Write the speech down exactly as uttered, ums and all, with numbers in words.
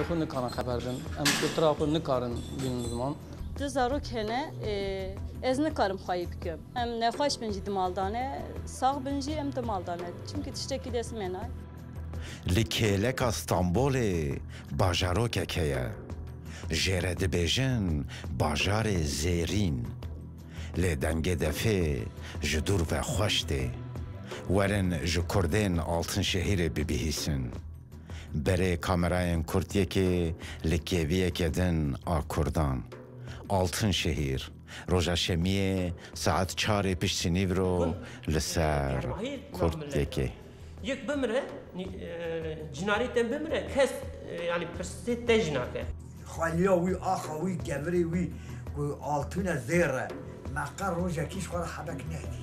Xwe nikarin xeber bin. Em kultura xwe nikarin bînin ziman. Du zarok hene, e, ez nikarim xwayî bikim. Em nexweş bin jî di malda ne, sax bin jî em di malda ne. Çimkî tiştekî dest me nayê. Li kêleka Stenbolê bajarokek heye. Jê re dibêjin bajarê Zêrîn. Lê dengê defê ji dûr ve xweş tê. Werin ji kurdên Altinşehîrê bibihîsin. Berê kamerayên Kurd yekê li kêviyeke din a kurdan. Altinşehîr, roja şemiyê saet çarê piştî nîvro li ser Kurd yekê. Yek bimire, nî- e, cinarê te bimire, kes, e, yani pirsê te jî nake. Xaliya wî, axa wî, kevirê wî ku altûne zêr e. Me qe rojekî ji xwe re hebek nedî.